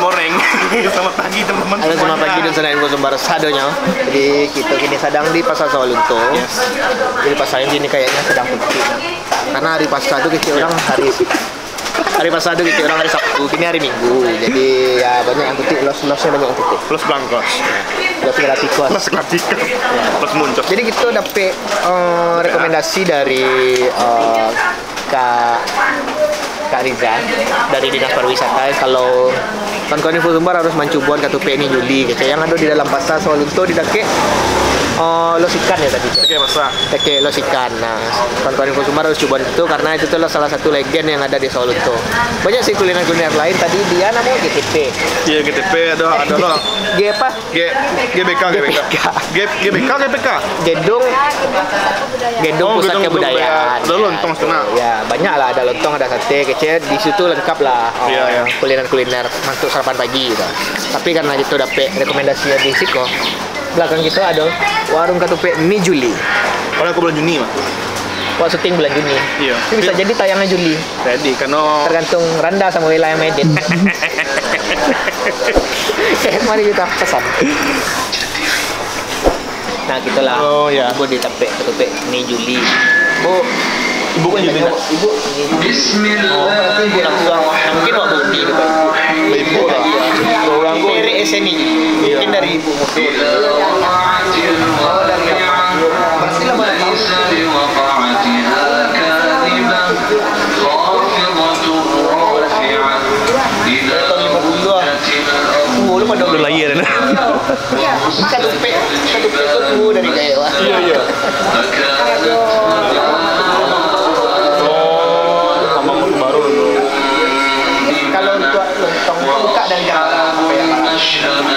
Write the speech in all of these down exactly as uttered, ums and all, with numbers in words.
Goreng. Selamat pagi, teman-teman. Halo, selamat pagi dan salam info sumbar sadonyo. Jadi, kita kini sadang di Pasar Sawah Lunto. Yes. Jadi, pasar yang kini kayaknya sedang tutup. Karena hari pasar tu kecil orang hari hari pasar tu kecil orang hari Sabtu, kini hari Minggu. Jadi, ya, banyak yang tutup, los-losnya banyak yang tutup. Plus belangkos. Los gratis kos. Plus gratis kos. Plus muncul. Jadi, kita dapat eh, rekomendasi dari eh, Kak Kak Riza dari Dinas Pariwisata, kalau kawan-kawan info sumbar harus mancubuan katupek ni Juli, kecek yang ada di dalam pasar Sawah Lunto di dakek eh, los ikan ya tadi. Oke, pasar. Dakek los ikan. Nah, kawan-kawan info sumbar harus cubuan itu karena itu tuh salah satu legen yang ada di Sawah Lunto. Banyak sih kuliner-kuliner lain tadi dia namanya G T P. Iya, G T P ada ada lah. G apa? G GBK, GBK. GBK. G GBK, GBK. Gedung Gedung Oh, Pusat Gedung Kebudayaan. Kebudayaan. Ada lontong setengah. Ya, banyak lah, ada lontong, ada sate, kecek di situ lengkap lah. Iya, iya. Kuliner-kuliner untuk sarapan pagi gitu. Tapi karena itu dapat rekomendasi dari siko, belakang kita ada warung katupek Mi Juli. Kalau aku bulan Juni mah. Wah, syuting bulan Juni. Iya. Tapi bisa jadi tayangnya Juli. Jadi, karena tergantung Randa sama Wela yang mainin. Eh, mari kita pesan. Nah, gitulah. Oh, ya. Ibu ditapek, ketupek ni Juli. Bu, ibu kan Juli, nak? Ibu. Bismillahirrahmanirrahim. Oh, berarti ibu langsung. Mungkin waktu di ibu lah. Orang tu. Merek S N I. Iya. Mungkin dari ibu. Oh, dari ibu. Pastilah banyak tahu. Dari tahun lima puluh lah. Tua lu pada. Udah lahir dah. Iya. Bukan dompet, bukan dompet tu tua dari gaya, wah. Iya, iya. Oh, tambah baru dulu. Kalau untuk lontong tu buka dari Jakarta sampai Jakarta. Jakarta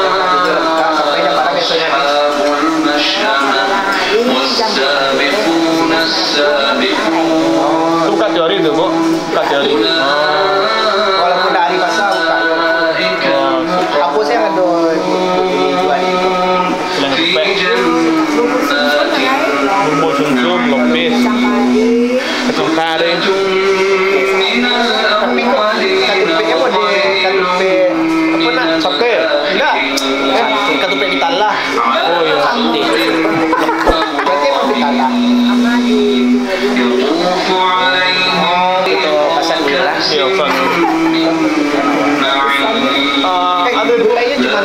tu Jakarta sampai Jakarta biasanya habis. Ini jam Buka tiap hari tu, Bu? Buka tiap hari. Walaupun dah hari pasar, buka. Apo sih yang ado di jual? Tulang kepek. Bumbu sumsum, lopis. Kacang kari. Tapi kok katupek apo deh? Katupek apo nak? Sate. Indak. Eh, katupek ditalah. Oh, iya. Berarti emang ditalah. Itu pasang dulu lah. Iya, pasang. Ah, ada dua. Gulai cuma,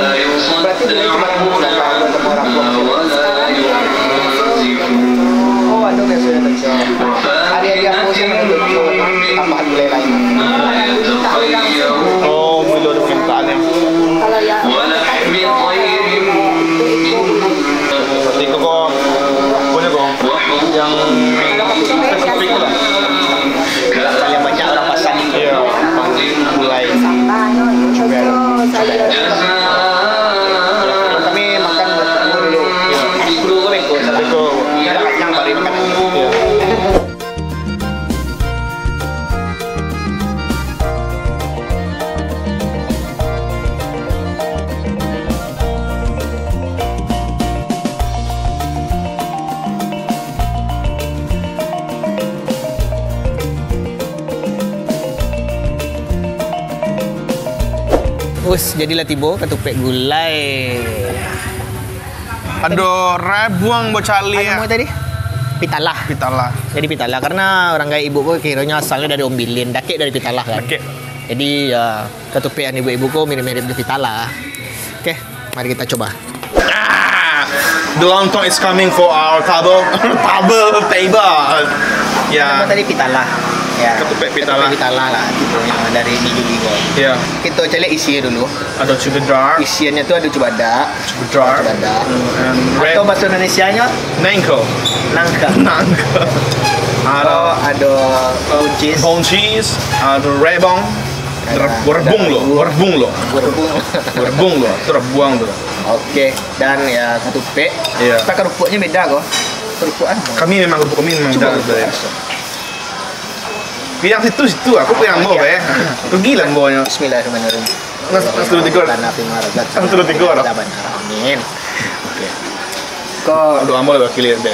berarti gulai cuma buat sama orang tua. Oh, anu biasanya. Hari-hari aku sih tambahan gulai lain. Oh, belum ada permintaan ya. Kalau ya, Berarti kok, boleh kok. Yang spesifik lah. Yang banyak orang pasang. Iya, mulai. Kami makan dulu. Iya. Sepuluh kami kok. Satu kok. Ada kacang bari makan. Iya. Us, jadilah tibo katupek gulai. Ado rabuang bocali. Apo namo tadi? Pitalah. Pitalah. Jadi pitalah karena orang gaek ibu ko kironyo asalnyo dari Ombilin, dakek dari Pitalah kan. Dakek. Jadi ya, katupek an ibu-ibu ko mirip-mirip di Pitalah. Oke, mari kita coba. Ah, the lontong is coming for our table. Table, table. Ya. Nama tadi Pitalah. Ya. Katupek Pitalah. Katupek Pitalah lah, gitu, yang dari di Juli ko. Ya. Kita cari isi dulu. Ada cubadak. Isiannya tu ada cubadak. Cubadak. Cubadak. And red. Atau bahasa Indonesianya? Nangka. Nangka. Nangka. Ada, oh, ada buncis. Buncis, ada rebong. Ada, rebung lo, rebung lo. Rebung. Rebung lo, itu rebuang tu. Oke, dan ya katupek. Iya. Kita kerupuknya beda kok. Kerupuk apa? Kami memang kerupuk kami memang beda. Kerupuk. Yang situ-situ, aku pengen ambo, be. Rugi lah ambonyo. Bismillahirrahmanirrahim. Nas-, nas dulu tiga. Lana fima razaqtana. Nas dulu tiga, dah. Amin. Oke. Kok doa ambo lah wakil dia, be.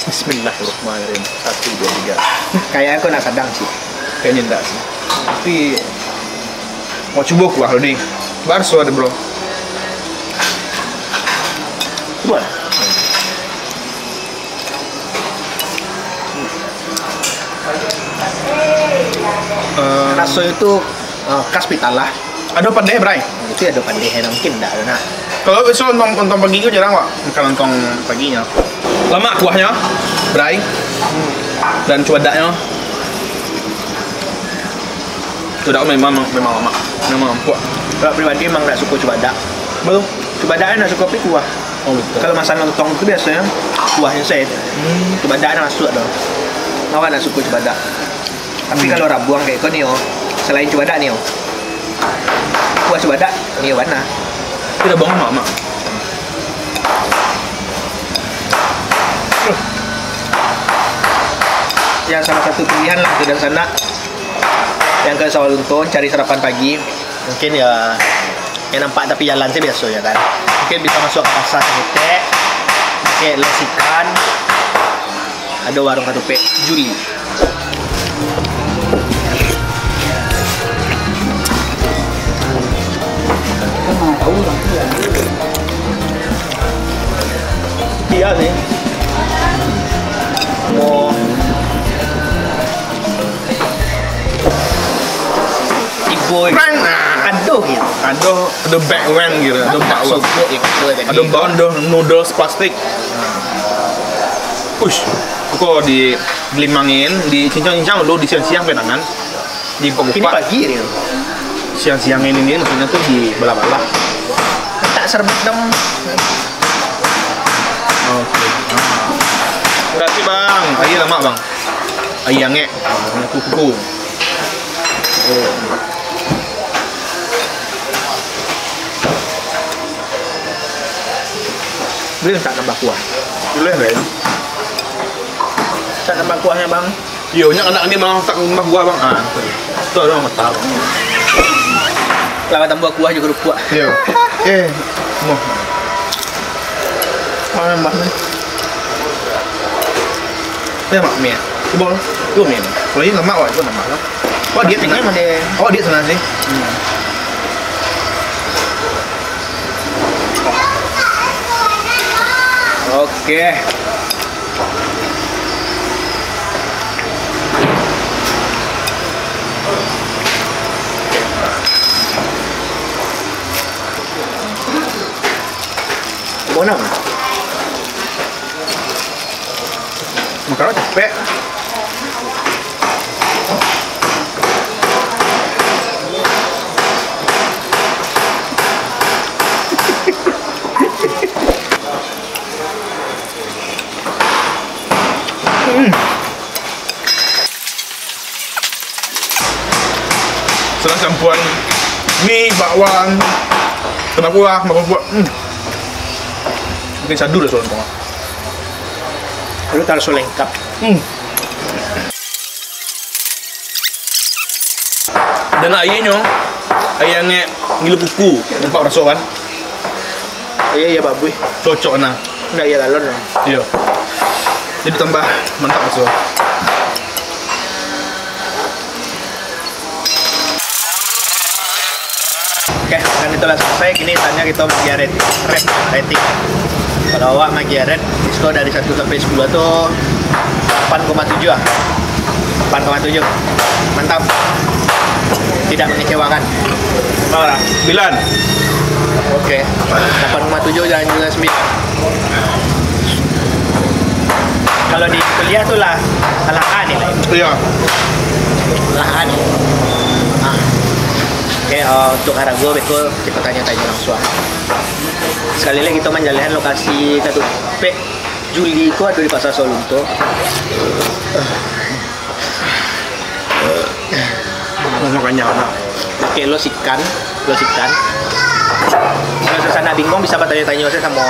Bismillahirrahmanirrahim. Satu, dua, tiga. Kayak aku nak sadang sih. Kayaknya enggak sih. Tapi, mau cubo kuah dulu, deh. Baraso ado, bro? Cubo lah. Eh, raso itu, eh, khas Pitalah. Ado padeh, Bray? Itu ado padeh, mungkin ndak ado, nah. Kalau biaso lontong, lontong pagi ko jarang, Wak, makan lontong paginyo. Lamak kuahnyo, Bray. Dan cuadaknyo. Cuadak memang, memang lamak. Memang ampuak. Kalau pribadi emang ndak suko cuadak. Belum. Cuadak ndak suko, tapi kuah. Oh, gitu. Kalau makan lontong tu biasonyo kuahnyo sajo. Hmm. Cuadak ndak masuak tu. Awak ndak suko cuadak. Tapi kalau rabuang kayak ko nio, selain cuadak nio, kuah cuadak nio bana. Tapi rabuang mak-mak. Yang salah satu pilihan lah tu dan sanak yang ke Sawah Lunto cari sarapan pagi. Mungkin ya, yang nampak tapi jalan sih biasanya kan. Mungkin bisa masuk ke pasar saketek, pakai los ikan, ada warung katupek Juli. Iya sih. Mau Ibo. Prank. Aduh, gitu. Aduh, ado bakwan gitu, ado bakso bakwan. Ado bakwan, ado noodles plastik. Ush, kok di Belimbang, di cincang-cincang dulu, di siang-siang penangan. Di Kini pagi ni. Siang-siang ini nih, maksudnya tuh di bala-bala. Tak serbet dong. Oke. Berarti, Bang, aia lamak, Bang. Aia angek. Kuku-kuku. Boleh tak nambah kuah? Boleh, Bang. Tak nambah kuahnya, Bang. Yo, nyak anak ni malah tak nambah kuah, Bang. Ah, tu ada masak. Lawan tambah kuah juga lupa. Yo. Eh, mau. Mana mak ni? Ni mak mi. Cuba lah. Tu mi ni. Kalau ini lemak, wah, itu lemak lah. Wah, dia tinggal. Mana? Oh, dia sana sih. Hmm. Oke. Bonang. Makan capek. Hmm. Salah campuran mi, bakwan, kena kuah, kena kuah. Hmm. Mungkin sadu dah soal kau. Lu taruh lengkap. Hmm. Dan airnyo, air angek ngilu kuku, nampak raso kan? Iya, iya, bagus. Cocok nah. Enggak, iya, galon lah. Iya. Jadi tambah mantap raso. Oke, kan itulah selesai. Kini saatnya kita bagi rate, rate, rating. Kalau awak bagi rate, skor dari satu sampai sepuluh tu delapan koma tujuh lah. Delapan koma tujuh. Mantap. Tidak mengecewakan. Berapa lah? Sembilan. Oke. Delapan koma tujuh jangan juga sembilan. Kalau di kuliah tu lah, lah A ni lah. Iya. Lah A ni. Ah. Oke, eh, untuk harago, betul kita tanya-tanya langsung. Sekali lagi kita manjalehan lokasi katupek Juli ko ado di Pasar Sawah Lunto. Mau makannyo, nak. Pakai los ikan, los ikan. Kalau sasanak bingung, bisa batanyo-tanyo sajo samo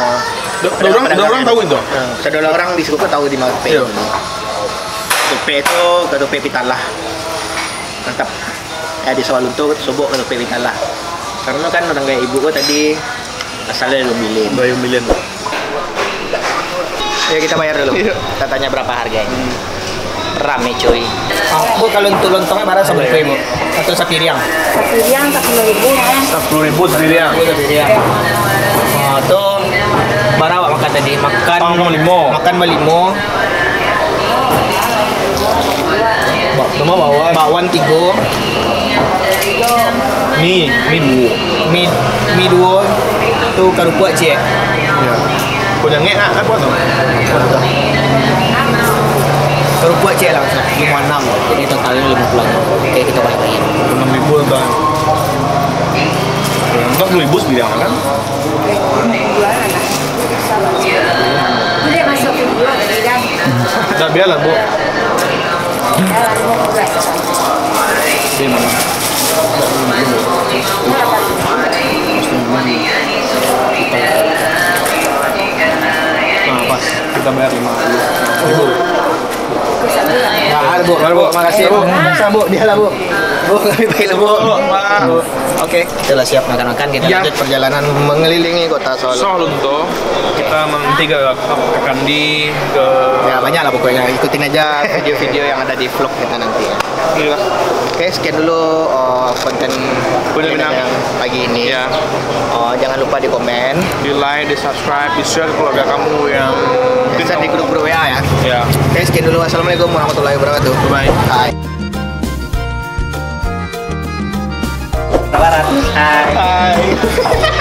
do-, do urang, pedagang-pedagang do urang kan. Tahu itu? Ha, sadolah urang di siko tahu di mana. Iya. Katupek tu, katupek Pitalah. Mantap. Ya, di Sawah Lunto, sobok katupek Pitalah. Karena kan urang kayak ibu ko tadi asalnya dari Umbilin. Dari Umbilin. Ya, kita bayar dulu. Iya. Kita tanya berapa harganya. Hmm. Rame, coy. Ah, Bu, kalau untuk lontongnya bara sabarapo, Bu? Atau sapiriang? Sapiriang sapuluah ribu, ya. Sapuluah ribu sapiriang. Sapuluah ribu sapiriang. Ah, tu bara awak makan tadi? Makan, makan balimo. Makan balimo. Ba-, nama bakwan? Bakwan tigo. Mi, mi duo. Mi, mi duo. Tu karupuak ciek. Ya. Kau jangan nak apa tu? Karupuak ciek lah, limo anam. Jadi totalnya limo puluah anam. Oke, kita balik lagi. Enam ribu total. Enam ribu sapiriang kan? Udah masuk ke dua, kan? Dah biarlah, Bu. Dia mana? Nah, pas. Kita bayar lima puluh ribu. Nah, Bu. Mari, Bu. Makasih, Bu. Sama, Bu. Dialah, Bu. Bu, kami balik, Bu. Bu, maaf. Oke, kita lah siap makan-makan. Kita Ya. lanjut perjalanan mengelilingi kota Solo. Solo tu, kita nanti ke, ke Kandi, ke Ya, banyak lah pokoknya. Ikutin aja video-video yang ada di vlog kita nanti, ya. Iya. Oke, sekian dulu, eh, konten Konten kita Minang. yang pagi ini. Ya. Oh, jangan lupa di komen. Di like, di subscribe, di share ke keluarga kamu yang Bisa di grup-grup W A, ya. Ya. Oke, sekian dulu. Assalamualaikum warahmatullahi wabarakatuh. Bye. Bye. Lebaran. Hai. Hai.